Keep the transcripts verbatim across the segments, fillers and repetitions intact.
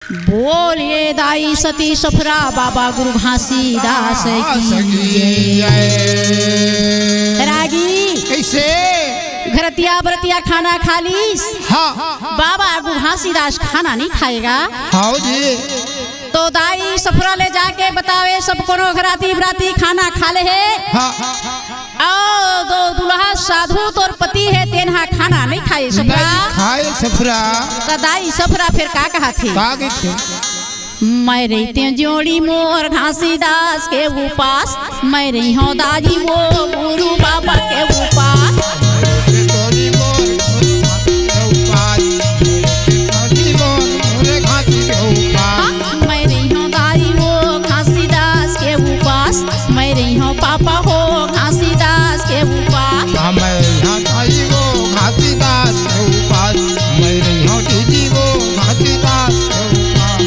बोलिए दाई सती सफरा बाबा गुरु घासीदास की जय। रागी। कैसे? घरतिया बरतिया खाना खा लीस। हाँ। बाबा गुरु घासीदास खाना नहीं खाएगा। हाँ जी। तो दाई सफरा ले जाके बतावे सब कोनो घराती बराती खाना खा ले हे। हाँ। अउ दो दुल्हा साधु तोर पति हे, तेन हा खाना नहीं खाए सफरा। नहीं खाए सफरा। त दाई सफरा फेर का कहा थे? का कहिथे? मैं रहितेंव जोड़ी मोर घासीदास के उपास, मैं रहिहौं दाई वो गुरु बाबा के उपास। मैं रहिहौं दाई वो घासीदास के उपास, मैं रहिहौं पापा हो घासीदास के उपास। हाँ, मैं रहिहौं दाई वो घासीदास के उपास, मैं रहिहौं दीदी वो घासीदास के उपास।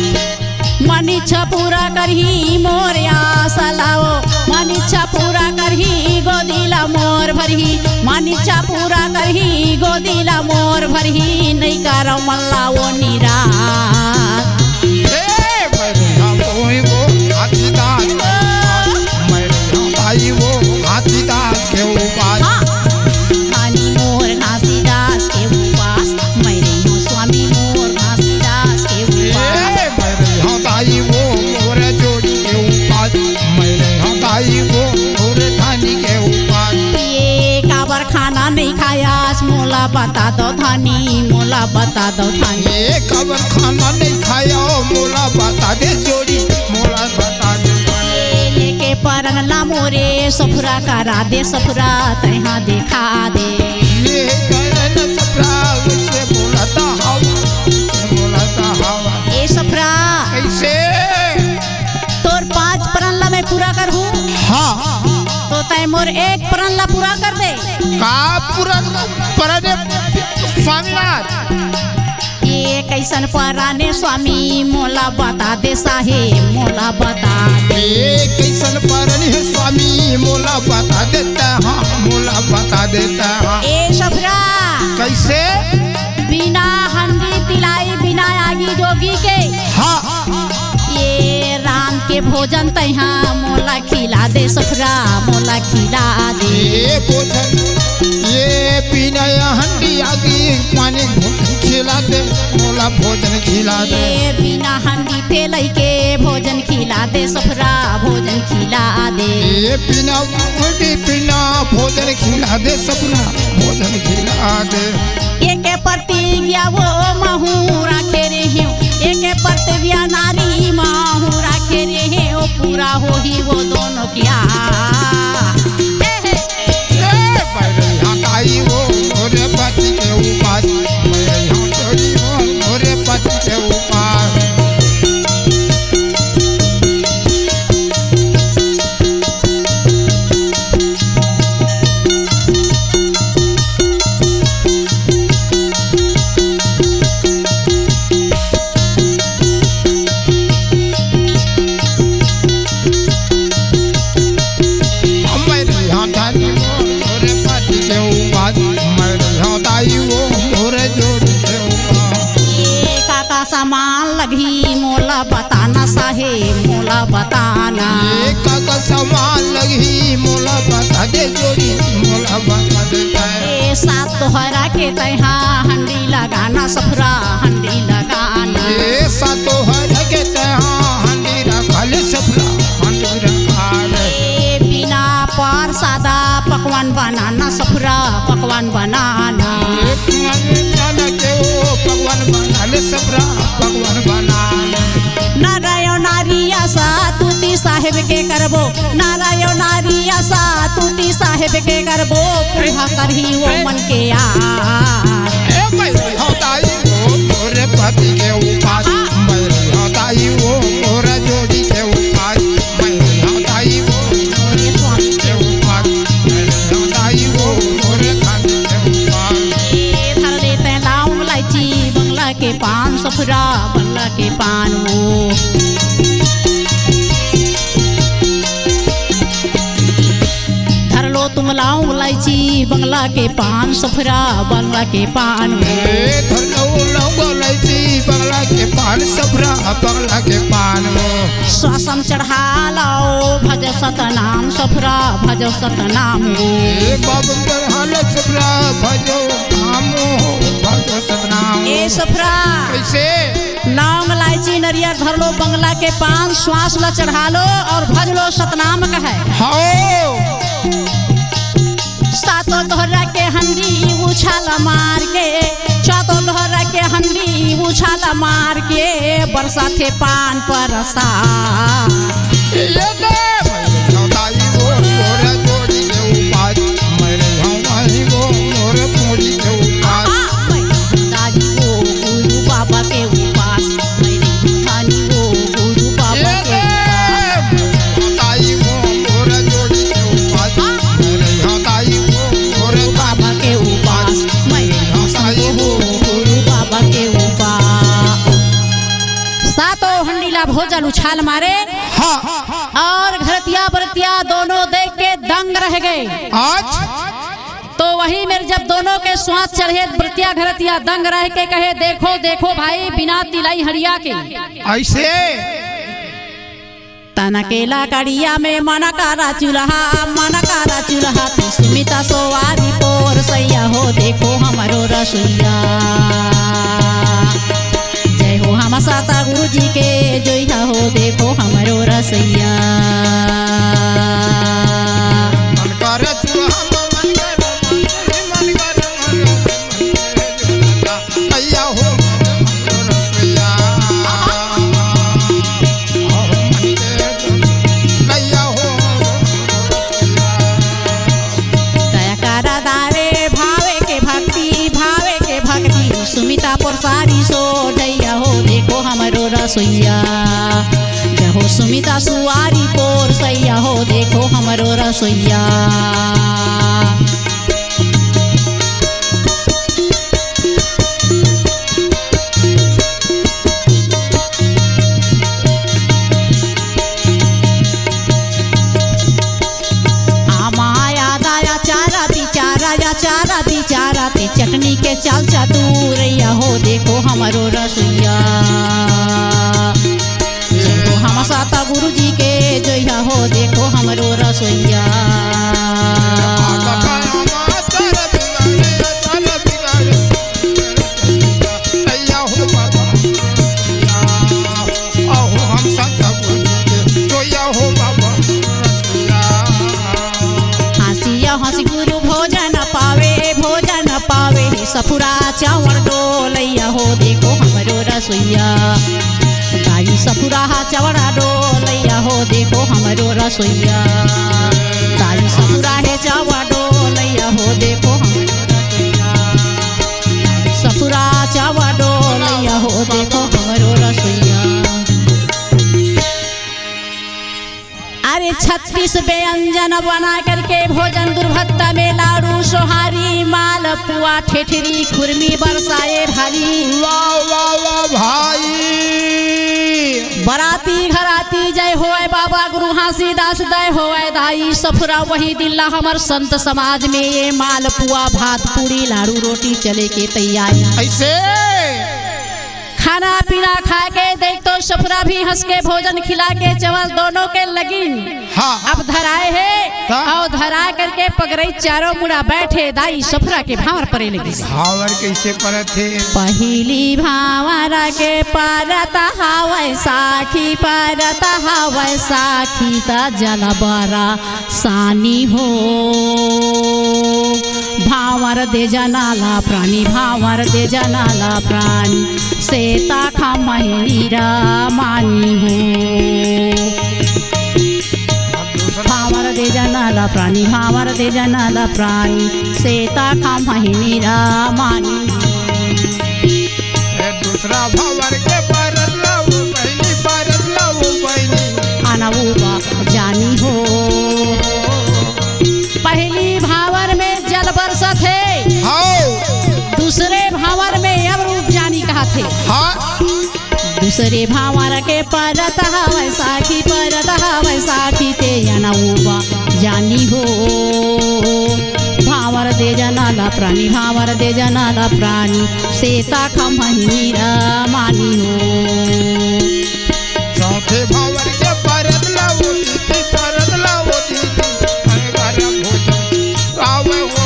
मन इच्छा पूरा करही मोर आस ला वो, मन इच्छा पूरा करही गोदी ला मोर भरही, मन इच्छा पूरा करही गोदी ला मोर भरही, नहीं करव मन ला वो निराश। ए, मैं रहिहौं दाई वो घासीदास के उपास, मैं रहिहौं दाई वो घासीदास के उपास। हाँ। धनी मोर घासीदास के उपास, मैं रहिहौं स्वामी मोर घासीदास के उपास। ए, मैं रहिहौं दाई वो मोर जोड़ी के उपास, मैं रहिहौं दाई वो मोर धनी के उपास। ये काबर खाना नहीं खायास मोला बता दो धनी, मोला बता दो धनी। ये काबर खाना नहीं खाया मोला बता दे जोड़ी, मोला बता दे। ये लेके परन ला मोरे सफरा करा दे सफरा, तैहा देखा दे। ये करन सफरा उसे बोलता हवा, बोलता हवा। ए सफरा। कैसे? तोर पांच परन ला मैं पूरा करहूं। हाँ। तो तैं मोर एक परन ला पूरा कर दे। का पूरा परन हे स्वामीनाथ? ये कैसन परन हे स्वामी मोला बता दे साहेब, मोला बता दे। ये कैसन परन हे स्वामी मोला बता देता, हाँ, मोला बता देता, हाँ। ए सफरा। कैसे? बिना हंडी तिलाई, बिना आगी जोगी के। हाँ। ये राम के भोजन तैहा मोला खिला दे सफरा, मोला खिला दे। ये भोजन, ये बिना हंडी आगी पानी भोजन खिला दे, मोला भोजन खिला दे। ये बिना हंडी तेलई के भोजन खिला दे सफरा, भोजन खिला दे। ये बिना हंडी बिना भोजन खिला दे सफरा, भोजन खिला दे। एके प्रतिज्ञा वो महूं राखे रेहेंव, एके प्रतिज्ञा नारी महूं राखे रेहेंव, पूरा होही वो दोनों के आस। ए हे। ए, मैं रहिहौं दाई वो मोरे पति के उपास, मैं रहिहौं जोड़ी वो मोरे पति के उपास। मैं रहिहौं दाई वो मोरे पति के उपास, मैं रहिहौं दाई वो मोरे जोड़ी के उपास। ये का का सामान लगही मोला बताना साहेब, मोला बताना। ये का का सामान लगही मोला बता दे जोड़ी, मोला बता दे। ए सात तोहरा के तैहा हंडी लगाना सफरा, हंडी लगाना। ए सात तोहरा के तैहा हंडी रखा ले सफरा, हंडी रखा ले। ए बिना परसादा पकवान बनाना सफरा, पकवान बनाना। ए पकवान बनाना के ओ पकवान बना ले सफरा, पकवान बना ले। नर अउ नारी असा तुती साहेब के करबो, नर अउ नारी असा तुती साहेब के करबो, पूरा करही वो मन के आस। ए मैं रहिहौं दाई वो मोरे पति के उपास, मैं रहिहौं दाई वो मोरे जोड़ी के उपास, मैं रहिहौं दाई वो मोरे स्वामी के उपास, मैं रहिहौं दाई वो मोरे खानी के उपास। ए धर ले तैं लौंग लाइची बंगला के पान सफरा, बंगला के पान वो। धर लो तुम लौंग लाइची बंगला के पान सफरा, बंगला के पान। ए, धर लौंग, लौंग लाइची बंगला के पान सफरा, बंगला के पान। श्वासम चढ़ा लो, भज सतनाम सफरा, भज सतनाम। ए, बाबम चढ़ा लो सफरा, भजो नाम, भजो सतनाम। ए सफरा। कैसे? लौंग, लाइची, नरियर धर लो, बंगला के पान, श्वास ला चढ़ा लो और भज लो सतनाम कहे। हाँ। सातो डोहरा के हंडी उछाल मार के, सातो डोहरा के हंडी उछाल मार के, बरसाथे पान परसा। ये दे, मैं दाई वो मोर जोड़ी के उपास, मैं रही हूँ, वही वो मोर जोड़ी के उपास। दाई वो गुरु बाबा के उपास, मैं रही हूँ धनी वो गुरु बाबा के उपास। गुरु बाबा के उपास, मैं रही हूँ धनी वो गुरु बाबा के उपास। सातों हंडीला भोजन उछाल मारे। हाँ। और घरतिया बरतिया दोनों देख के दंग रह गए। आज तो वही मेर जब दोनों के श्वास चढ़े, बरतिया घरतिया दंग रह के कहे, "देखो, देखो भाई, बिना तिलाई हड़िया के।" ऐसे। तन के लकड़िया में मन करा चूल्हा, मन करा चूल्हा, सुमिता सोवारी पोर सैया हो, देखो हमरो रसोइया। जय हो हम साता गुरु जी के, जय हो देखो हमरो रसोइया। मन करा चूल्हा, मन करा, मन करा, मन करा। दया करा दारे भावे के भक्ति, भावे के भक्ति। सुमिता पोरसारी सो जइया हो, देखो हमरो रसोइया। जय हो सुमिता सुवारी पोरसैया हो, देखो हमरो रसोइया। आमाया दाया चारा बिचारा या चारा बिचारा ते चटनी के चाल चातुरैया हो, देखो हमरो रसोइया। जय हो हम साता गुरु जी के जइया हो, देखो हमरो रसोइया। हाँसिया हाँसी गुरु भोजन पावे, भोजन पावे, सफुरा चावल डोलैया हो, देखो हमरो रसोइया। दाई सफुरा हा चावड़ा डोलैया हो, देखो हमरो रसोइया। दाई सफुरा हे चावड़ा डोलैया हो, देखो हमरो रसोइया। सफुरा चावड़ा डोलैया हो, देखो हमरो रसोइया। अरे छत्तीस व्यंजन बना करके भोजन दुर्भत्ता में लाडू, सोहारी, माल, पुआ, ठेठरी, खुरमी, बरसाए, भाली। वाह, वाह, वाह भाई। बराती घराती जय होए बाबा गुरु घासीदास जय होए दाई सफुरा वही दिन ला हमर संत समाज में ये माल, पुआ, भात, पूड़ी, लाडू, रोटी चले के तैयारी। ऐसे खाना पीना खा के देख तो सफुरा भी हंस के भोजन खिला के चावल दोनों के लगिन। हाँ। अब धराए हे। का? अउ धरा करके पगरई चारों मुड़ा बैठे दाई सफुरा के भांवर परे लगिस। भांवर कैसे परत हे? पहिली भांवर के परत हवय साखी, परत हवय साखी त जल बरा सानी हो। भांवर दे जनाला प्राणी, भांवर दे जनाला प्राणी, सेता खा महिनी रा मानी हो। भांवर दे जनाला प्राणी, भांवर दे जनाला प्राणी, सेता खा महिनी रा मानी हो। ए दूसरा भांवर के परत लाऊ बहिनी, परत लाऊ बहिनी। अनउबा जानी हो। पहिली भांवर में जल बरसत हे। हाँ। दूसरे भांवर में अब रूप जानी कहत हे। हाँ। दूसरे भांवर के परत हवय साखी, परत हवय साखी ते अनउबा जानी हो। भांवर दे जना ला प्रानी, भांवर दे जना ला प्रानी, सेता खम्हहिनी रा मानी हो। चौथे भांवर के परत ला ओ दीदी, परत ला ओ दीदी, हर घर भोजन आवे हो।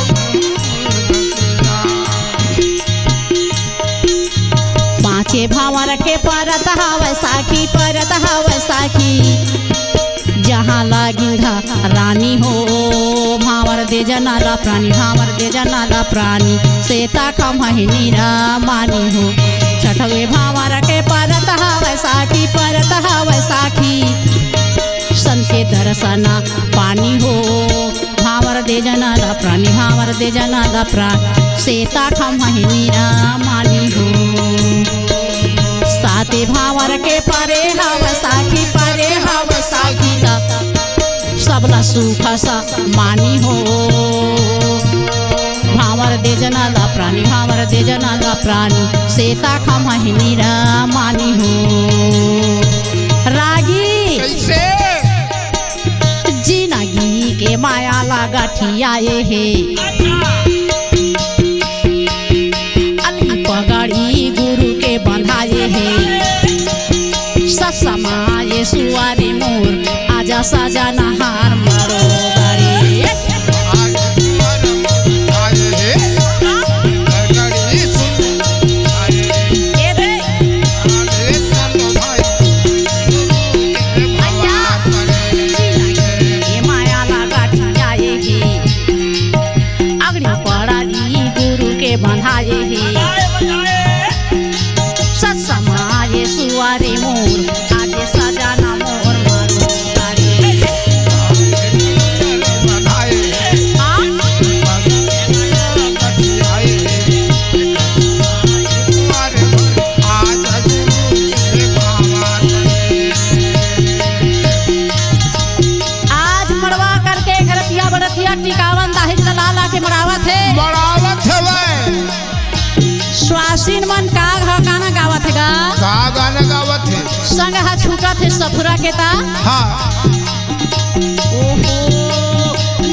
पांचे भांवर के परत हवय साखी, परत हवय साखी, जहां लागिन रानी हो। भांवर दे जना ला प्रानी, भांवर दे जना ला प्रानी, सेता खम्हहिनी रा मानी हो। छठवे भांवर के परत हवय साखी, परत हवय साखी, संत के दरसना पानी हो। भांवर दे जना ला प्रानी, भांवर दे जना ला प्रानी, सेता खम्हहिनी रा मानी हो। साते भांवर के परे हवय साखी, परे हवय साखी, त सबला सुख स मानी हो। भांवर दे जना ला प्रानी, भांवर दे जना ला प्रानी, सेता खम्हहिनी रा मानी हो। रागी कइसे? जिनगी के माया ला गठियाए हे। अलगी पगड़ी गुरु के बंधाए हे। ससमाए सुवारे मोर, आजा सजना हार मारो गाड़ी। ए दे। भैया, जिनगी के माया ला गठियाए हे। अग्नि पड़ाली गुरु के बंधाए हे। सत समाए सुवारे मोर, आजे सजना मोर मारो तारी। हाँ? आज मड़वा करके घरतिया बड़तिया टिकावन दाहिज ला ला के मड़ावत हे। मड़ावत हवय। स्वासिन मन का घ-, गाना गावत हे गा? का गाना गावत हे? संग ह छूटत हे सफुरा के ता। हाँ। ओहो।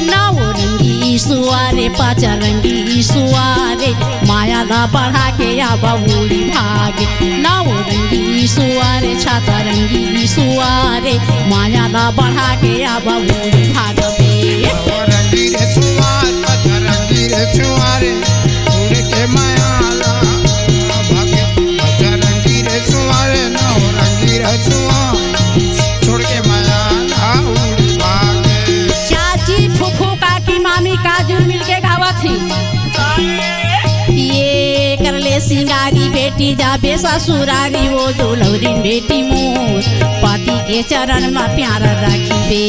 नौ रंगी सुवारे, पाँच रंगी सुवारे, माया ला बढ़ा के आबा उड़ी भागे। नौ रंगी सुवारे, छाता रंगी सुवारे, माया ला बढ़ा के आबा उड़ी भागबे। नौ रंगी रे सुवार, पाँच रंगी रे सुवारे, उड़ के माया ला भागे। पाँच रंगी रे सुवारे, नौ रंगी रे सुवार, छोड़ के माया ला उड़ी भागे। चाची, फूफू, काकी, मामी, काजू मिलके गावत ही। ये कर ले सिंगारी बेटी जाबे ससुरारी, वो दुलौरी बेटी मोर, पति के चरण मा प्यार राखिबे।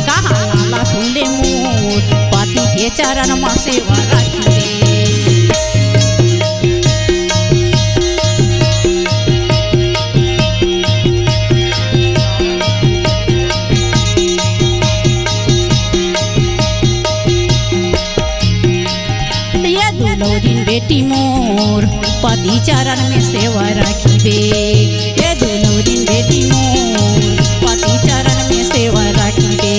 कहा लाला सुन ले मोर, पति के चरण मा सेवा राखिबे। ये दुलौरिन बेटी मोर, पति चरण में सेवा राखिबे। ये दुलौरिन बेटी मोर, पति चरण में सेवा राखिबे।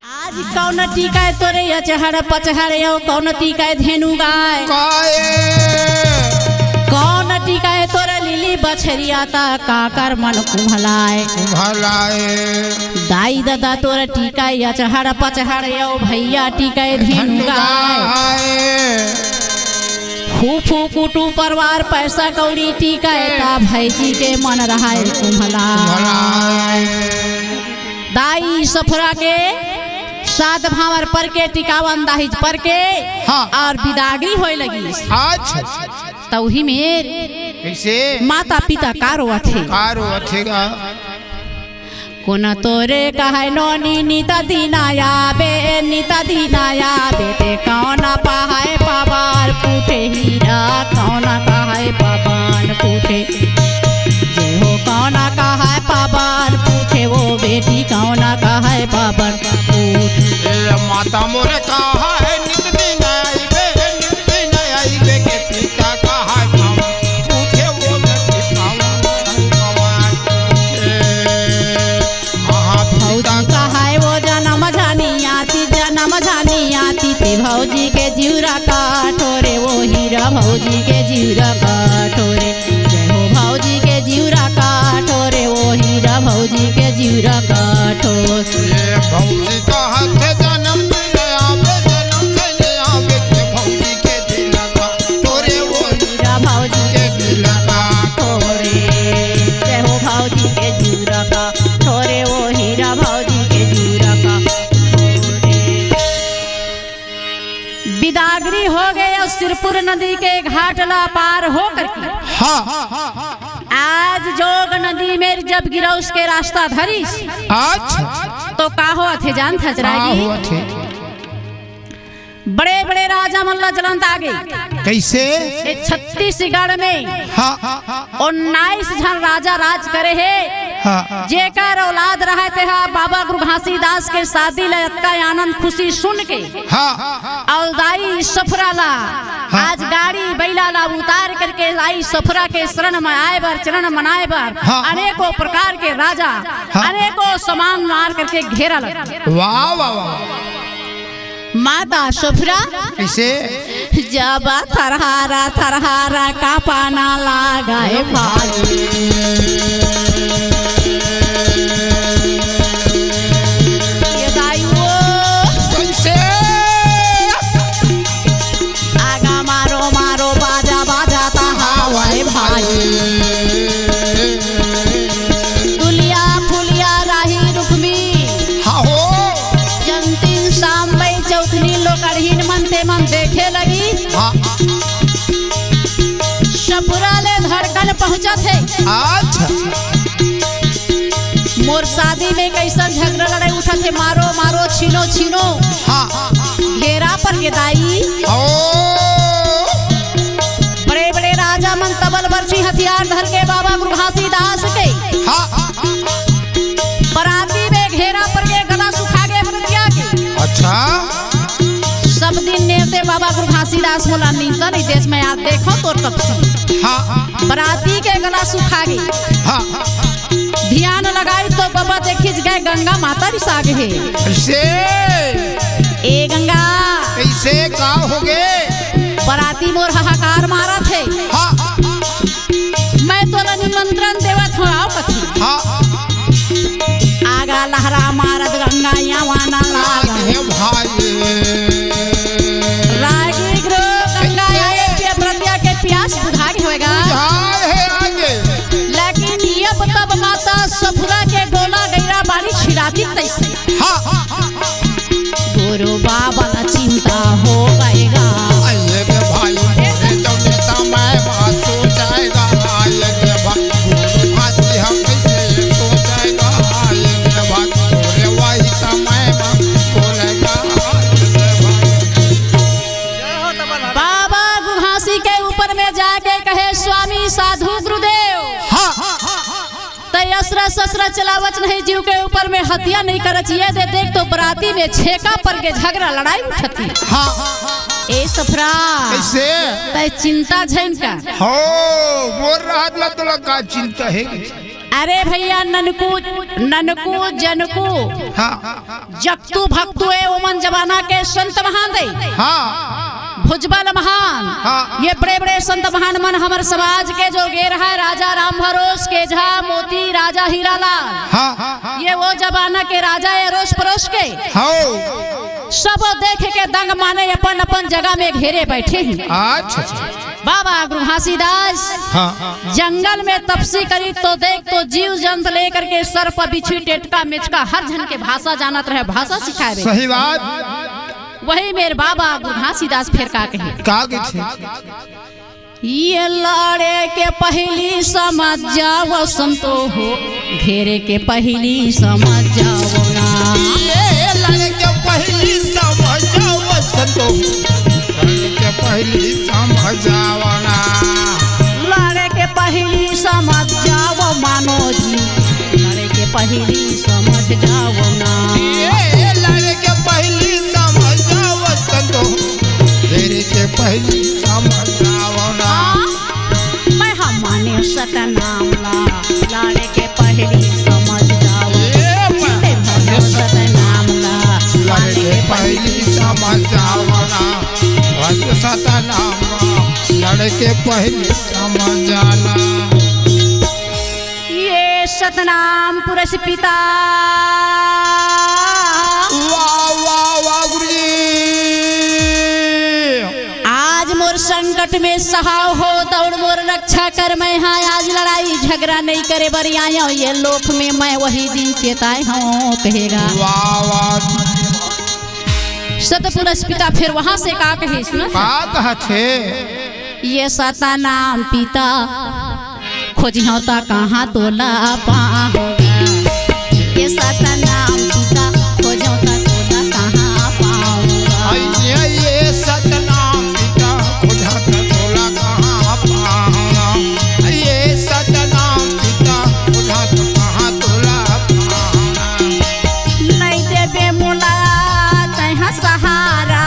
आज कौन टीका है तोरे अचहड़ पचहड़, यो कौन टीका है धेनु गाय? काय? कौन टीका है तोरे लीली बछरिया ता काकर मन कुम्हलाय? कुम्हलाय। दाई ददा तोरे टीका है अचहड़ पचहड़, यो भैया टीका है धेनु धेनु गाय। गाय। फूफू कुटू परिवार पैसा कौड़ी टीका है ता भैजी के मन रहाय कुम्हलाय। कुम्हलाय। दाई सफरा के सात भांवर पर के टिकावन दाहिज पर के हाँ। और बिदागरी होए लगी। अच्छा। तौही मेर कैसे? माता पिता का रोवत हे? का रोवत हे गा? कोन तोरे कहै नोनी नित दिन आबे, नित दिन आबे ते कौन पहाय पवन फूटे हीरा, कौन कहै पवन फूटे। जे हो कौन कहै पवन फूटे, वो बेटी कौन कहै पवन फूटे। ए माता मोरे कहै नित दिन आई भौजी के जिउरा काठो रे, ओ हीरा भौजी के जिउरा काठो रे। जय हो भौजी के जिउरा काठो रे, ओ हीरा भौजी के जिउरा काठो। ये भौजी कहत हे जनम ले आवे, जनम ले आवे, ये भौजी के जिउरा काठो रे, ओ हीरा भौजी के जिउरा काठो रे। जय हो भौजी के जिउरा काठो रे, ओ हीरा भौजी के जिउरा काठो रे। बिदागरी हो गए अउ सिरपुर नदी के घाट ला पार हो करके हाँ। आज जोग नदी में जब गिरौस के रास्ता धरिस, अच्छा। तो का होवत हे जानथस का रागी? होवत हे? बड़े बड़े राजा मन ला जलन आगे। कइसे? ये छत्तीसगढ़ में हाँ। उन्नीस झन राजा राज करे हे। हाँ। जेकर औलाद रहय तेहा बाबा गुरु घासीदास के शादी ल अतका आनंद खुशी सुन के हाँ। अउ दाई सफरा ला हाँ। आज गाड़ी बैला ला उतार करके दाई सफरा के शरण में आए बर, चरण मनाए बर हाँ। अनेकों प्रकार के राजा, हाँ। अनेकों सामान मार करके घेरा लगा। वाह, वाह, वाह। माता सफरा कइसे? जब थरहारा थरहारा कांपना लागे भाई। ये दाई वो कइसे? आगा मारो मारो बाजा बाजा त हावय भाई। दुलिया फुलिया राही रुक्मी हाँ हो। जंतिन सांबई चौथनी लोकड़हीन मन ते मन देखे लगी। हाँ। सफरा ले धड़कन पहुंचत हे। अच्छा। मोर शादी में कइसन झगड़ा लड़ाई उठत हे, मारो मारो छीनो छीनो। हाँ। घेरा पर के दाई। ओ। बड़े बड़े राजा मन तबल बरछी हथियार धर के बाबा गुरु घासीदास के हाँ। बराती में घेरा पर के गला सुखा गे बरतिया के। अच्छा। सब दिन नेवते बाबा गुरु घासीदास मोला नींदता नहीं देस में आज देखो तोर तपसी। हाँ। बराती के गला सुखा गे। हाँ। ध्यान लगाई तो बाबा देखिस गे गंगा माता रिसा गे हे। कइसे? ए गंगा। कइसे का हो गे? बराती मोर हाहाकार मारत हे। हाँ। मैं तोला निमंत्रण देवत हंव, आओ कथी। हाँ। आगा लहरा मारत गंगा यावना लाग। हे भाई। रागी गुरु गंगा आए पिया प्रज्ञा के प्यास बुझा गे होएगा। बुझाए हे आगे। लेकिन ये तब माता सफुरा के गोला गैरा बाड़ी छिड़ाती तैसे। हाँ। गुरु बाबा ला चिंता हो गएगा। आइए रे भाई, मोरे जौने समय बात हो जाएगा। आइए रे भाई, गुरु भाती हम कैसे हो जाएगा। आइए रे भाई, मोरे वही समय में बोलेगा। आइए रे भाई। बाबा गुरु घासी के ऊपर में जाके कहे, स्वामी साधु गुरुदेव। हाँ। तै असरा ससरा चलावच नहीं, जीव के ऊपर में हत्या नहीं करच। ये दे देख तो बराती में छेका पर के झगड़ा लड़ाई उठती। हाँ। ए सफरा। कइसे? तै चिंता झन कर। हो, मोर रहत ला तोला का चिंता हे? अरे भैया, ननकू, ननकू, जनकू। हाँ। जगतू भगतू ए ओमन जमाना के संत महान दे। हाँ। भुजबल महान। हाँ। ये बड़े-बड़े संत महान मन हमर समाज के जो गे रहय, राजा राम भरोस, केझा मोती, राजा हीरालाल। हाँ। ये वो जमाना के राजा ए अरोस परोस के। हाँ। सब देख के दंग माने अपन अपन जगह में घेरे बैठे हे। अच्छा। बाबा गुरु घासीदास हाँ। जंगल में तपसी करी तो देख तो जीव जंत लेकर के सर्प बिच्छी टेटका मेचका हर झन के भाषा जानत रहे, भाषा सिखाए बे। सही बात। वही मेर बाबा गुरु घासीदास फेर का कहे। का कहे? ये लड़े के पहिली समझ जावो संतो हो, घेरे के पहिली समझ जावो ना। ये लड़े के पहिली समझ जावो संतो, लड़े के पहिली समझ जावो ना। लड़े के पहिली समझ जावो मानो जी, लड़े के पहिली समझ जावो ना। ये लड़े के पहिली समझ जावो संतो, घेरे के पहिली समझ जावो ना। हाँ, मैं हम माने सतनाम ला, लड़े के पहिली समझ जावो। ए, मैं माने सतनाम ला, लड़े पहली समझावना, भज सतनाम, लड़के पहली समझाना। ये सतनाम पुरुष पिता। वाह, वाह, वाह, गुरुजी। आज मोर संकट में सहाव हो, दौड़ मोर रक्षा कर, मैं हा आज लड़ाई झगड़ा नहीं करे बर आयो, ये लोक में मैं वही दिन चेताए हूँ कहेगा। वाह, वाह। सतपुरुष पिता फिर वहां से का कहे, सुना? का कहत हे? ये सतनाम पिता खोजिहौं त कहाँ तोला पाऊंगा। ये सतनाम पिता खोजौं त तोला कहाँ पाऊंगा। अइया ये सतनाम पिता खोजौं त तोला कहाँ पाऊंगा। ये सतनाम पिता खोजौं त कहाँ तोला पाऊंगा। नहीं देबे मोला तैं हा सहारा,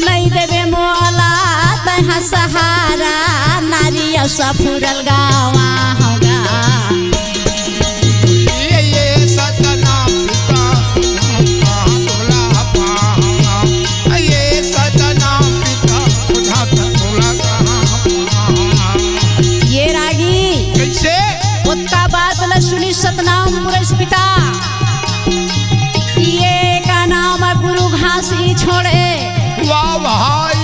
नहीं देबे मोला तैं हा सहारा, नारी अस फूलल गावा हौं गा। ये, ये सतनाम पिता, तोला पाऊंगा। ये सतनाम पिता, तोला पाऊंगा। ये रागी। कैसे? ओतका बात ल सुनी सतनाम पुरुष पिता। ये का नाम गुरु घासी छोड़े। वाह भाई।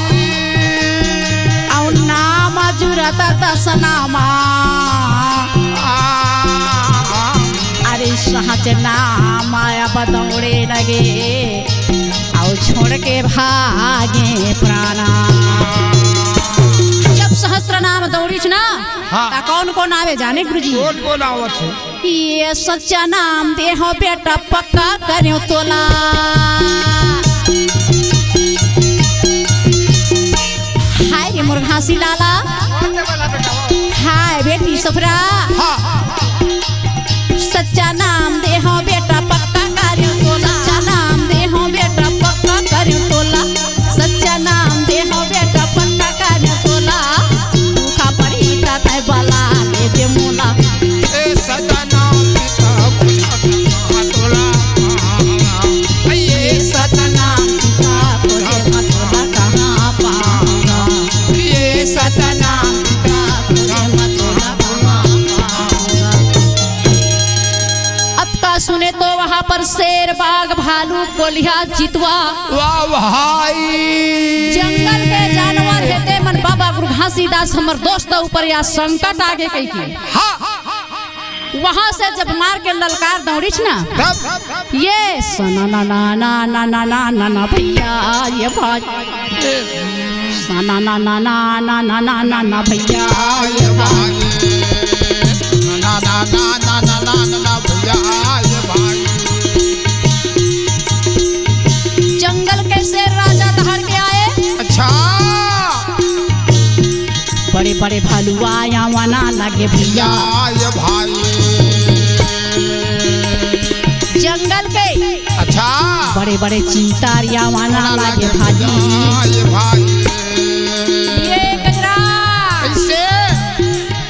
अउ नाम जुरत दसनामा। आ। अरे सहज नाम अब दौड़े लगे, अउ छोड़ के भागे प्राणा। जब सहस्त्र नाम दौड़िस ना, हाँ। त कौन कौन आवे जाने गुरुजी? कौन कौन आवत हे? ये सच्चा नाम देहौं बेटा पक्का करेंव तोला। हाय रे मोर घासी लाला। हाय बेटी सफरा। हाँ। सच्चा नाम देहौं बेटा पक्का करेंव तोला। सच्चा नाम देहौं बेटा पक्का करेंव तोला। सच्चा नाम देहौं बेटा पक्का करेंव तोला। भूखा पड़ही त तैं बला लेबे मोला। ए सच्चा नाम पिता खोजौं त कहाँ तोला पाऊंगा। ए सच्चा नाम पिता खोजौं त तोला कहाँ पाऊंगा। ए सच्चा नाम पिता खोजौं त तोला कहाँ पाऊंगा। अतका सुने तो वहां पर शेर, बाघ, भालू, कोलिहा, चितवा, वाह भाई। जंगल के जानवर हे ते मन बाबा गुरु घासीदास हमर दोस्त ऊपर या संकट आगे कहिके। हाँ। वहां से जब मार के ललकार दौड़िस ना, तब? ये सना ना ना ना ना ना ना ना ना भैया ये भाई। सना ना ना ना ना ना ना ना ना भैया ये भाई। ना ना ना ना ना ना ना ना भैया ये भाई। जंगल के शेर राजा दहाड़ के आए। अच्छा। बड़े बड़े भालू आया वना लगे भैया। ये भाई। जंगल के। अच्छा। बड़े बड़े चीता आया वना लगे भाई। ये भाई। ये गजरा। कैसे?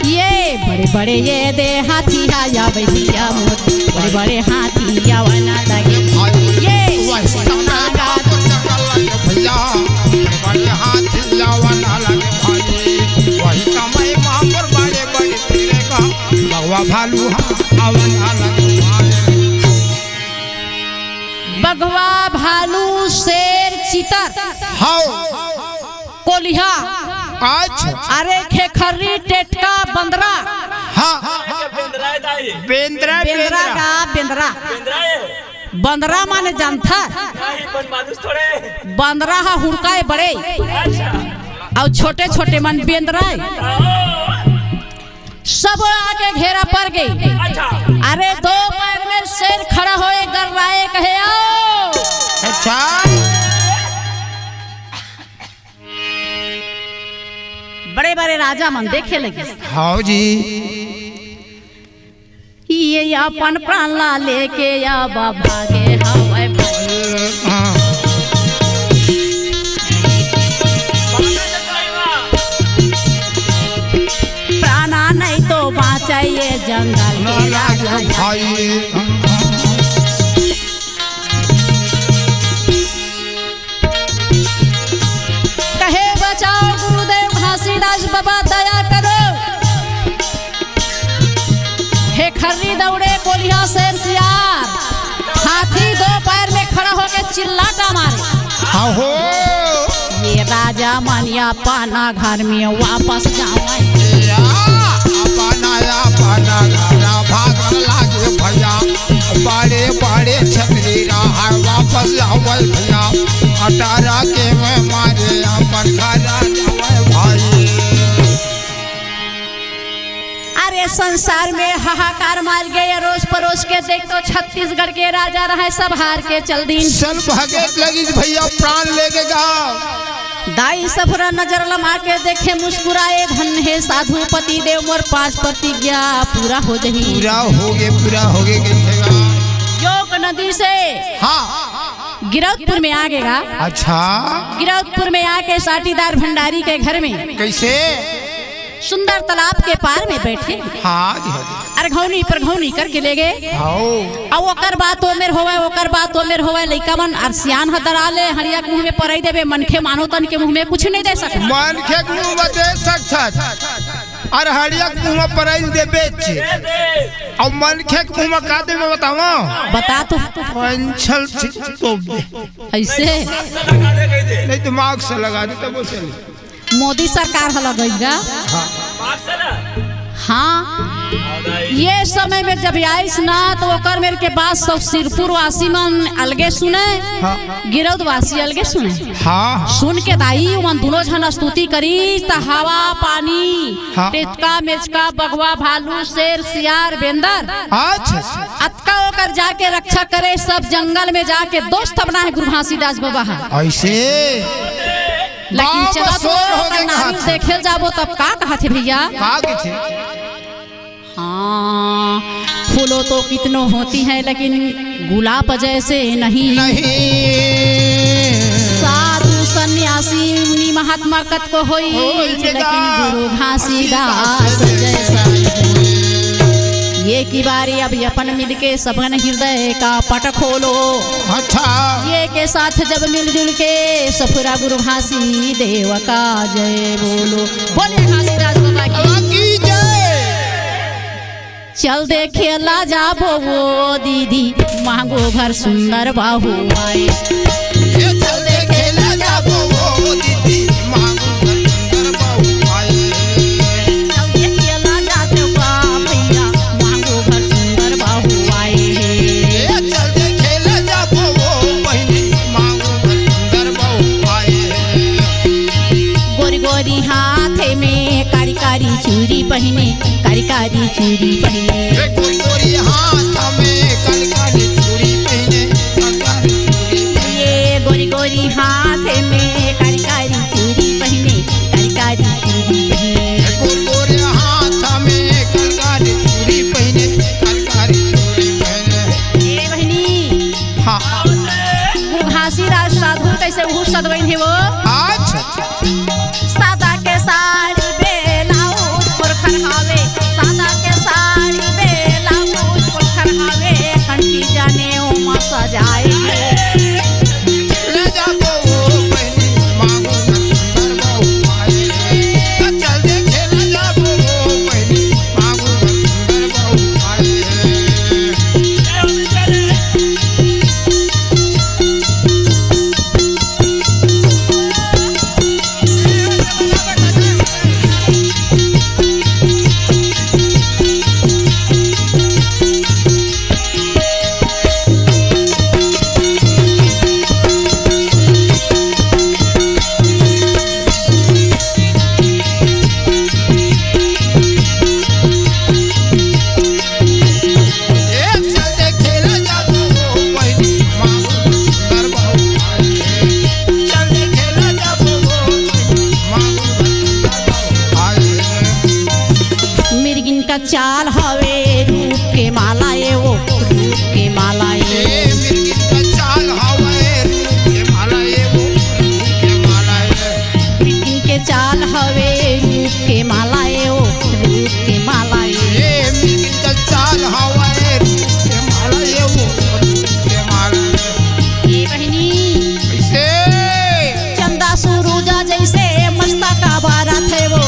ये बड़े बड़े ये दे हाथी आया भैया मोर, बड़े बड़े हाथी आया वना लगे। ये वही समय नागा। महापुर जंगल लगे भैया, बड़े बड़े हाथी आया वना लगे भाई। वही समय महापुर बड़े बड़े तेरे का बघवा भालू आया वना लगे भाई। बघवा, भालू, शेर, चितर, हाँ। कोलिहा, अच्छा। अरे खेखर्री, टेटका, बंदरा। हाँ। बेंदरा, बेंदरा। बेंदरा का बेंदरा। बंदरा माने जानथा? बंदरा हा हुड़काए बड़े। अच्छा। अउ छोटे छोटे मन बेंदरा। सब आके घेरा पर गई। अच्छा। अरे दो पैर में शेर खड़ा होए, गर्राए कहे आओ। अच्छा। बड़े बड़े राजा मन देखे लगे। हाँ जी। ये अपन प्राण ला लेके अब भागे हवय। हाँ। प्राणा नहीं तो बाँचे ये जंगल के राजा। भाई। बाबा दया करो। हे खर्री दौड़े कोलिहा शेर सियार, हाथी दो पैर में खड़ा होके चिल्लाटा मारे। अहो। ये राजा मन अपन घर में वापस जावय। या, अपन अपन घर भाग लागे भैया, बड़े बड़े छतरी रहा वापस जावय भैया, अटारा के में मारे अपन घर जावय भाई। अरे संसार में हाहाकार मच गे, अरोस परोस के देख तो छत्तीसगढ़ के राजा रहय, सब हार के चल दीन। सब भागे लगिस भैया, प्राण लेगे गा। दाई सफरा नजर लमा के देखे, मुस्कुराए, धन हे साधु पति देव, मोर पांच प्रतिज्ञा पूरा हो जही। पूरा होगे, पूरा होगे, कहिथे गा। योक नदी से हाँ। गिरौदपुर में आ गे गा। अच्छा। गिरौदपुर में आके साटीदार भंडारी के घर में कैसे? सुंदर तालाब के पार में बैठे। हाँ जी, हाँ जी। अरघौनी परघौनी करके लेगे। हाँ। अउ ओकर बात ओमेर होवय, ओकर बात ओमेर होवय, लइका मन अर सियान ह दरा ले, हड़िया के मुंह में परई देबे, मनखे मानो तन के मुंह में कुछ नहीं दे सकत। मनखे के मुंह में दे सकत, अर हड़िया के मुंह में परई देबे। अउ मनखे के मुंह में का देबे बतावा? बता तो। पंचल चित्तो। ऐसे? नहीं, दिमाग से लगा दे तब वो चले। मोदी सरकार ह लगइगा। हाँ। हाँ। ये समय में जब आइस ना, तो ओकर मेर के बात सब सिरपुर वासी मन अलगे सुने, हाँ। गिरौद वासी अलगे सुने। हाँ। सुन के दाई, ओमन दुनों झन स्तुति करिस, त हवा, पानी, हाँ। टेचका, मेचका, बघवा, भालू, शेर, सियार, बेंदर, अच्छा। अतका ओकर जाके रक्षा करे, सब जंगल में जाके दोस्त बनाए गुरु घासीदास बाबा ह। ऐसे? लेकिन गाँव में चलो तो शोर हो ओकर गए नारियल कहाँ थे? देखे जाबो तब का कहत हे भैया? का कहिथे? हाँ, फूलों तो कितनों होती हैं, लेकिन गुलाब जैसे नहीं। नहीं। साधु सन्यासी मुनि महात्मा कतको होई, होई लेकिन बेटा। गुरु घासीदास घासीदास जैसा नहीं। ये की बारी अब अपन मिलके सबन हृदय का पट खोलो। अच्छा। ये के साथ जब मिलजुल के सफरा गुरु घासी देव का जय बोलो। बोले घासीदास बाबा की। बाबा की जय। चल देखे ला जाबो वो दीदी, मांगो घर सुंदर बहू आए। ए चल देखे ला जाबो वो दीदी, मांगो घर सुंदर बहू आए। चल देखे ला जाबो भैया, मांगो घर सुंदर बहू आए। ए चल देखे ला जाबो वो बहिनी, मांगो घर सुंदर बहू आए। गोरी गोरी हाथ में कारी कारी चूड़ी पहिने, कारी कारी चूड़ी पहिने। ए गोरी गोरी हाथ में कारी कारी चूड़ी पहिने, कारी कारी चूड़ी पहिने। ये गोरी गोरी हाथ में कारी कारी चूड़ी पहिने, कारी कारी चूड़ी पहिने। ए गोरी गोरी हाथ में कारी कारी चूड़ी पहिने, कारी कारी चूड़ी पहिने। ए बहिनी, हाँ। गुरु घासीदास साधु कैसे उहू सदवइन हे वो? अच्छा। सादा के साड़ी ब्लाउज पुरखर हावे, सादा के साड़ी ब्लाउज पुरखर हावे, कंठी जाने ओमा सजाए हे। ले जाबो वो बहिनी, मांगो घर सुंदर बहू आए। चल देखे ले जाबो वो बहिनी, मांगो घर सुंदर बहू आए। मिर्गिन का चाल हवे रूप के माला ए वो, रूप के माला ए। ए, मिर्गिन का चाल हवे रूप के माला ए वो, रूप के माला ए। मिर्गिन के चाल हवे रूप के माला ए वो, रूप के माला ए। ए, मिर्गिन का चाल हवे रूप के माला ए वो, रूप के माला ए। ए बहिनी, कैसे? चंदा सुरुजा जैसे मस्ता का बारात हे वो,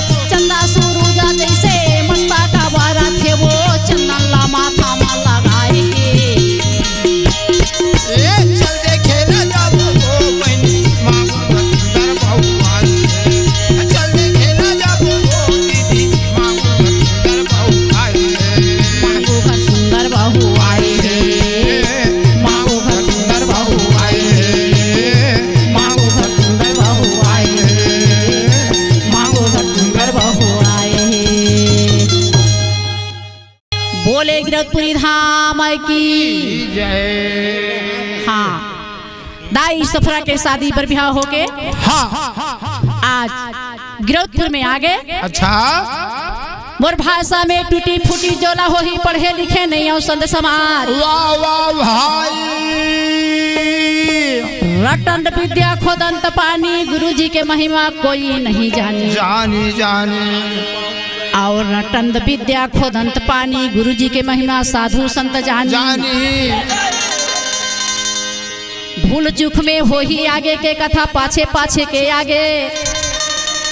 बोले गिरौदपुरी धाम की। जय। हाँ, दाई सफरा के शादी बर बिहाव होके हाँ। आज गिरौदपुर में आ गे। अच्छा। मोर भाषा में टूटी फूटी जोला होही, पढ़े लिखे नहीं अउ संत समाज। वाह, वाह भाई। रटंत विद्या खोदंत पानी, गुरुजी के महिमा कोई नहीं जानी। जानी, जानी। अउ रटंत विद्या खोदंत पानी, गुरुजी के महिमा साधु संत जानी। जानी। भूल चूक में होही आगे के कथा, पाछे पाछे के आगे।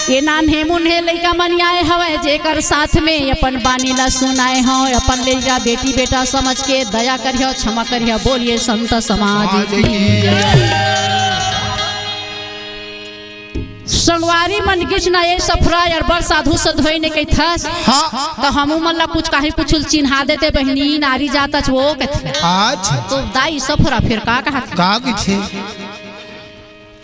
ये नान्हे मुन्हे लइका मन आए हवय, जेकर साथ में अपन बानी ला सुनाए हव, अपन लइका बेटी बेटा समझ के दया करिहव, क्षमा करिहव। बोलिए संत समाज समाज की। की। संगवारी मन किछ ना, ये सफरा अरबड़ साधु सधोई ने कहिथस, हाँ। त हमू मन ला कुछ काहे कुछ चिन्हा देते बहिनी, नारी जात अच वो कथे। अच्छा। तो दाई सफरा फिर का कहत? का कथे?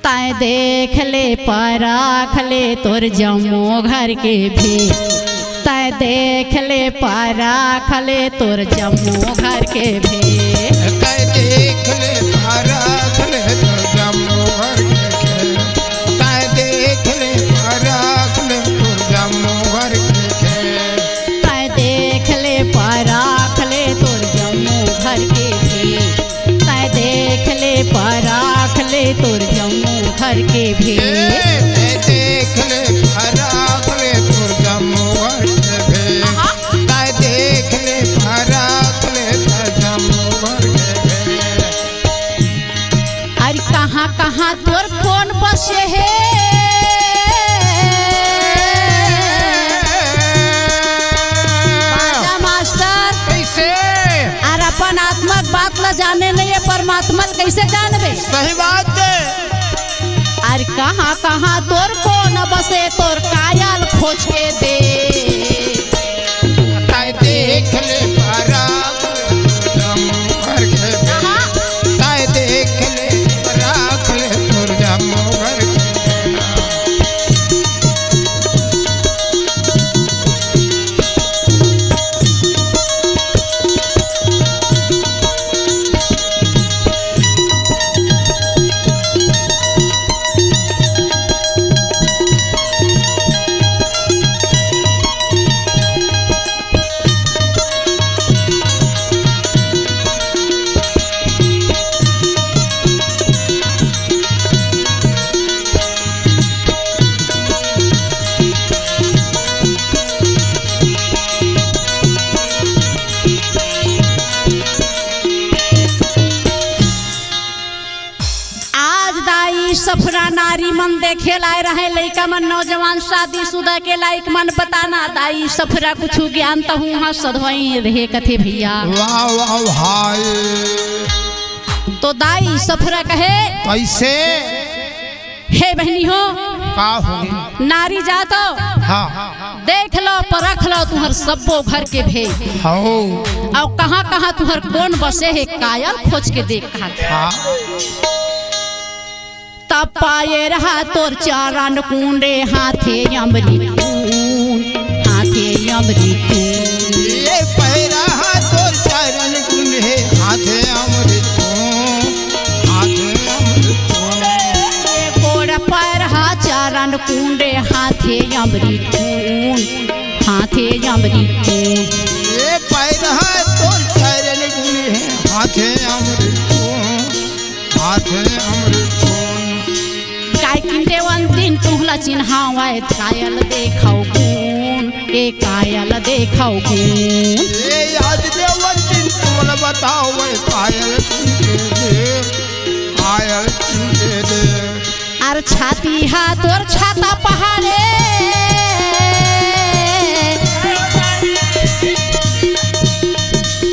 तैं देख ले परख ले तोर जम्मो घर के भेद। तैं देख ले परख ले तोर जम्मो घर के भेद। तैं देख ले परख ले तोर जम्मो घर के भेद। तैं देख ले परख ले तोर जम्मो घर के भेद। तैं देख ले परख ले तोर जम्मो घर के भेद। तैं देख ले परख ले तोर जम्मो घर के भेद। ए, तैं देख ले परख ले तोर जम्मो घर के भेद। आहा। तैं देख ले परख ले तोर जम्मो घर के भेद। अरे कहाँ कहाँ तोर कौन बसे हे? बाजा मास्टर। कैसे? अरे अपन आत्मा के बात ला जाने नहीं है, परमात्मा ला कैसे जानबे? सही बात है। अरे कहाँ कहाँ तोर कौन बसे, तोर काया ल खोज के दे। तैं देख ले परख ले तोर जम्मो घर के भेद। आहा। तैं देख ले परख ले तोर जम्मो घर के भेद। आज दाई सफरा नारी मन देखे लाए रहे, लइका मन नौजवान शादीशुदा के लायक मन बताना, दाई सफरा कुछु ज्ञान तहूँ हा सधवाई रहे कथे भैया। वाह, वाह भाई। तो दाई सफरा कहे, कैसे? हे बहिनी हो, का हो? नारी जात हो, हाँ। देख लो, परख लो तुहर सब्बो घर के भेद। हो। अउ कहाँ कहाँ तुहर कौन बसे हे, काया ल खोज के देख कहा। हाँ। त पाए रहा तोर चरण कुंडे, हाथे अमृत कुंड, हाथे अमृत कुंड। ये पैरा हा तोर चरण कुंड हे, हाथे अमृत कुंड, हाथे अमृत कुंड। ये गोड़ पैर हा चरण कुंडे, हाथे अमृत कुंड, हाथे अमृत कुंड। ये पैर हा तोर चरण कुंड हे, हाथे अमृत कुंड, हाथे अमृत कुंड। काय किन देवन दिन तुहला चिन्हावय, काया ल देखव गुण, ए काया ल देखव गुण। ए आज देवन दिन तुहला बतावय, काया ल चिन्ह दे, काया ल चिन्ह दे। अरे छाती हा तोर छाता पहाड़े,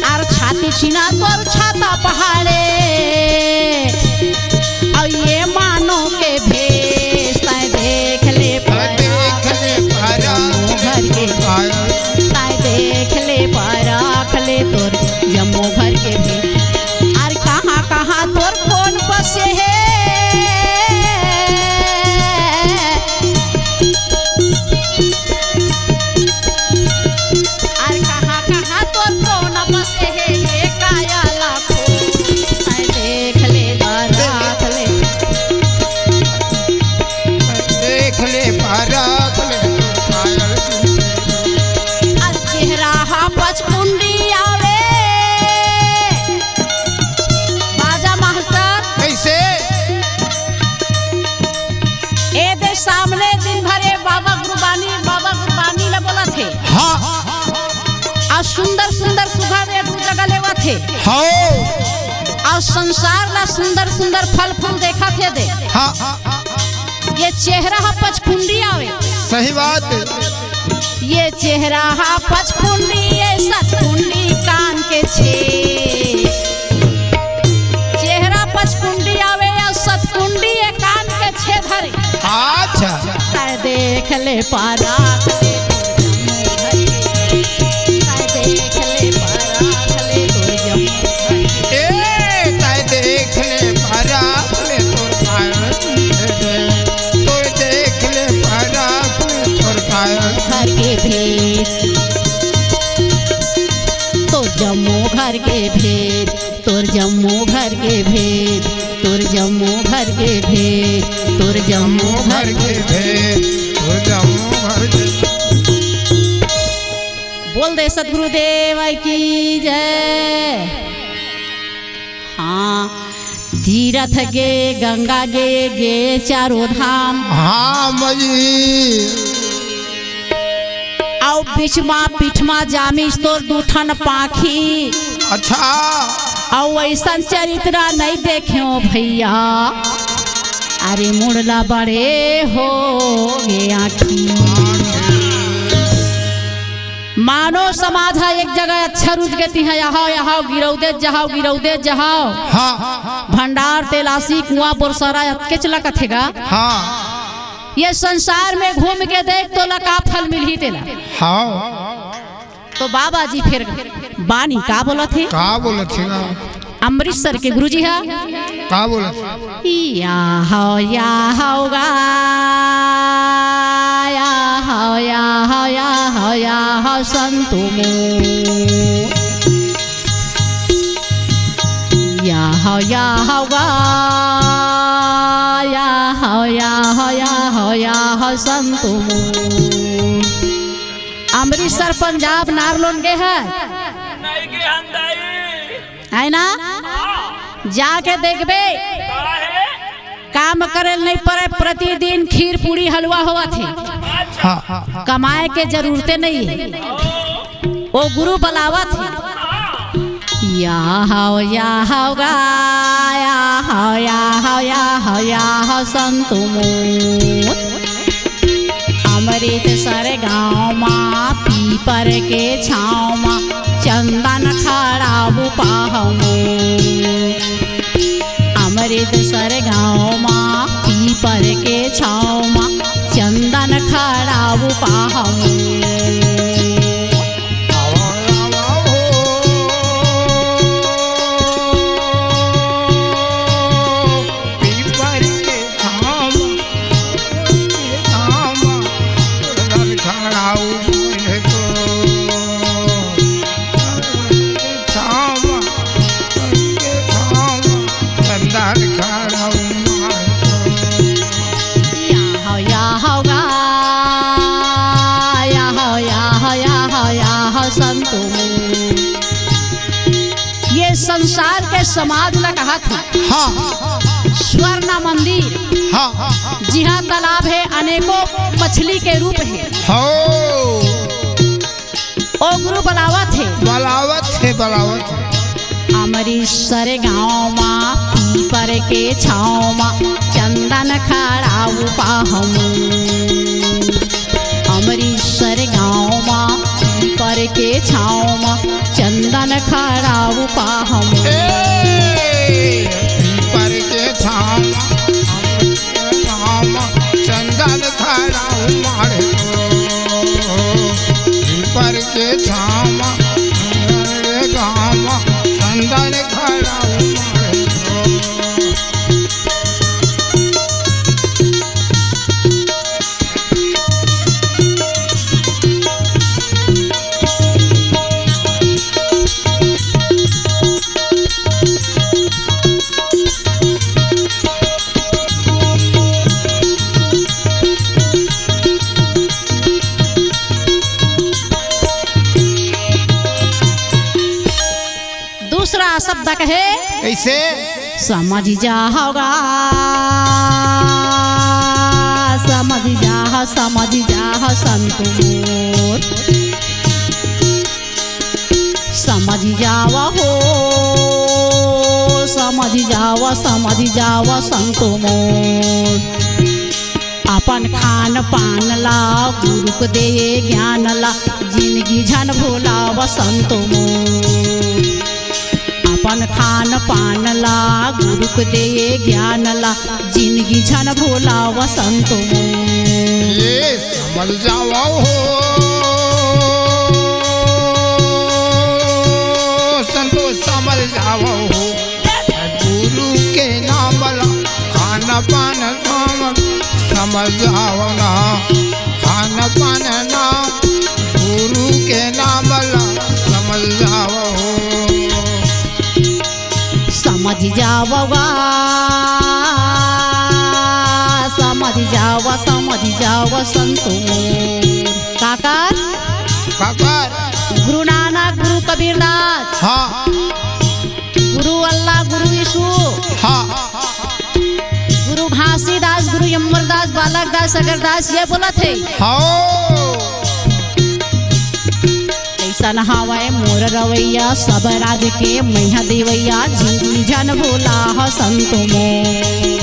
अरे छाती सीना तोर छाता पहाड़े। अउ ये मानो के भेष तैं देख ले, देख ले परख घर के, तैं देख ले परख ले तोर जम्मो घर के भेष। अरे कहाँ कहाँ तोर कौन बसे हे? अरे कहाँ कहाँ तोर कौन सुंदर सुंदर सुघर ए दू जगह लेवत हे। हाँ। अउ संसार ला सुंदर सुंदर फल फूल देखत हे दे। हाँ। ये चेहरा ह पचकुंडी आवे। सही बात। ये चेहरा ह पचकुंडी, ये सतकुंडी कान के छेद। चेहरा पचकुंडी आवे अउ सतकुंडी ये कान के छेद हरे। अच्छा। तैं देख ले पराग ले तोर जम्मो घर के। तैं देख ले पराग ले तोर जम्मो घर के। ए, तैं देख ले पराग ले तोर पायल। तोर देख ले पराग ले तोर पायल। घर के भेद। तोर जम्मो घर के भेद। तोर जम्मो घर के भेद, तोर जम्मो घर के भेद, तोर जम्मो घर के भेद, तोर जम्मो घर के। बोल दे सतगुरुदेव की जय। हाँ, तीरथ गे, गंगा गे, गे चारों धाम। हाँ, मजी। अउ बीच मा पीठ मा जामिस तोर दू ठन पाखी। अच्छा। अउ अइसन चरित्र नइ देखेंव भइया। अरे मुड़ला बड़े हो गे आँखी। मानव समाज ह एक जगह अच्छा रुच गे तिहाँ, यहाव, यहाव, गिरौदे जहाव, गिरौदे जहाव। हाँ। भंडार, तेलासी, कुआँ, बोरसरा, अतकेच लकथे गा। हाँ। ये संसार में घूम के देख, तोला का फल मिलही तेला। हाँ। तो बाबा जी फिर बानी का बोलत हे? का बोलत हे ना? अमृतसर के गुरुजी हा का बोलत हे? या हव, या हव गा, या हव, या हव, या हव, या हव संतु मोर। या हव, या हव गा, या हव, या हव, या हव, या हव संतु मोर। अमृतसर पंजाब नारलोन गे हे। नहीं गे हन दाई। है ना? जाके देखबे। काहे? काम करे ल नहीं पड़े, प्रतिदिन खीर पूड़ी हलवा होवत हे। हाँ, हाँ, हाँ। कमाए के जरूरते नहीं हे। ओ गुरु बलावत हे। या हव, या हव गा, या हव, या हव, या हव, या हव संतु मोर। अमृतसर गाँव मा पीपर के छाँव मा चंदन खड़ाऊ पाहूँ। अमृतसर गाँव मा पीपर के छाँव मा चंदन खड़ाऊ पाहूँ। पीपर के छाँव, के छाँव, चंदन खड़ाऊ माढ़े तो। छाँव, के छाँव, चंदन खड़ाऊ माढ़े तो। या हव, या हव गा, या हव, या हव, या हव, या हव संतु मोर। ये संसार के समाज ला कहत हे। हाँ। स्वर्ण मंदिर। हाँ। जिहाँ तालाब हे, अनेकों मछली के रूप हे। हो। ओ गुरु बलावत हे। बलावत हे, बलावत हे। अमृतसर गाँव मा पीपर के छाँव मा चंदन खड़ाऊ पाहूँ। अमृतसर गाँव मा पीपर के छाँव मा चंदन खड़ाऊ पाहूँ। ए, पीपर के छाँव मा, छाँव मा चंदन खड़ाऊ माढ़े तो। पीपर के छाँव मा, गाँव मा चंदन खड़ाऊ माढ़े तो। दूसरा शब्द कहे, कैसे? समझ जा हव गा, समझ जा हव, समझ जा हव संतु मोर। जावा हो, समझ जावा, समझ जावा संतो मोर। अपन खान पान ला गुरुक दे ज्ञान ला, जिनगी झन भोलावा संतो मोर। अपन खान पान ला गुरुक दे ज्ञान ला, जिनगी झन भोलावा संतो मोर। ये समझ जावा हो, संतो समझ जावा हो, गुरु के नाम ला खान पान नाम समझ जावा ना, खान पान नाम गुरु के नाम ला समझ जावा हो। समझ जावगा, समझ जावा, समझ जावा संतो मोर। काकर? काकर? गुरु नानक, गुरु कबीरदास। हाँ। गुरु अल्लाह, गुरु यीशु। हाँ। गुरु घासीदास, गुरु अमरदास, बालकदास, अगरदास, ये बोलत हे। हाँ। कइसन हावय मोर रवैया, सब राज के मैहा देवैया, जिनगी झन भोला ह संतो मोर।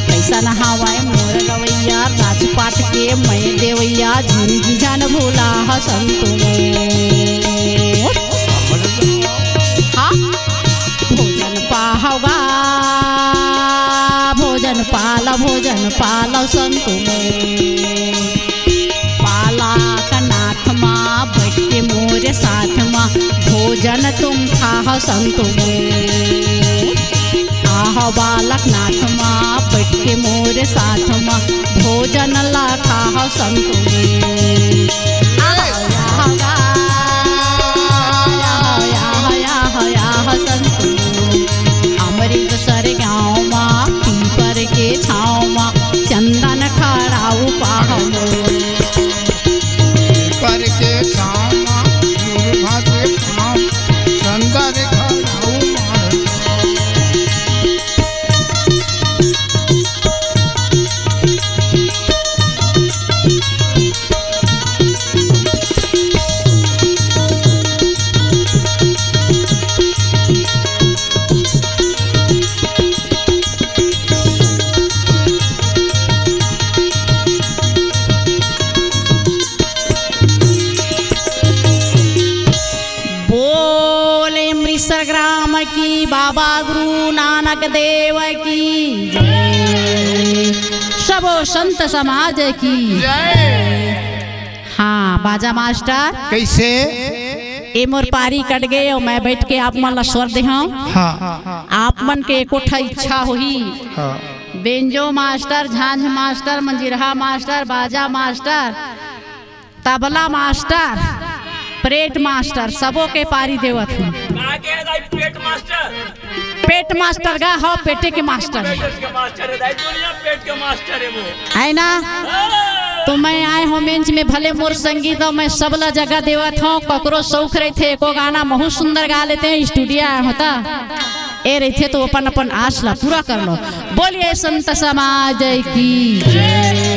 कइसन हावय मोर रवैया, राजपाट के मैं देवैया, जिनगी झन भोला ह संतो मोर। हाँ, भोजन पाहवा, भोजन पाल, भोजन पाल संतो मोर। बालक नाथ मा बैठ के मोर साथ मा, भोजन तुम खाह संतो मोर। आह बालक नाथ मा बैठ के मोर साथ मा, भोजन ला खाह संतो मोर। आह, आह, आह, आह, आह, आह, संतो मोर। अमृतसर गाँव मा, पीपर के छाँव मा, चंदन खड़ाऊ पाह मोर। पीपर के छाँव मा, मुरुघा के छाँव, चंदन खड़ाऊ पाह। बोले अमृतसर ग्राम की, बाबा गुरु नानक देव की जय। सबो संत समाज की जय। हाँ, बाजा मास्टर। कइसे? ए मोर पारी कट गे अउ मैं बैठ के आप मन ला स्वर देहूँ। हाँ। आप मन के एको ठा इच्छा होही। हाँ। बेंजो मास्टर, झांझ मास्टर, मंजीरहा मास्टर, बाजा master, tabla master, plate master, सबो के पारी देवत हूँ। का के दाई प्लेट मास्टर? पेट मास्टर गा, हो, पेटे के मास्टर। पेट के मास्टर हे दाई, दुनिया पेट के मास्टर हे वो। है ना? हाँ। तो मैं आए हूँ मंच में, भले मोर संगीत हो, मैं सबला जगह देवत हूँ। ककरो शौक रहिथे, एको गाना बहुत सुंदर गा लेते हैं, स्टूडियो आए होता, ए रहिथे तो अपन अपन आस ला पूरा कर लो। बोलिए संत समाज की जय।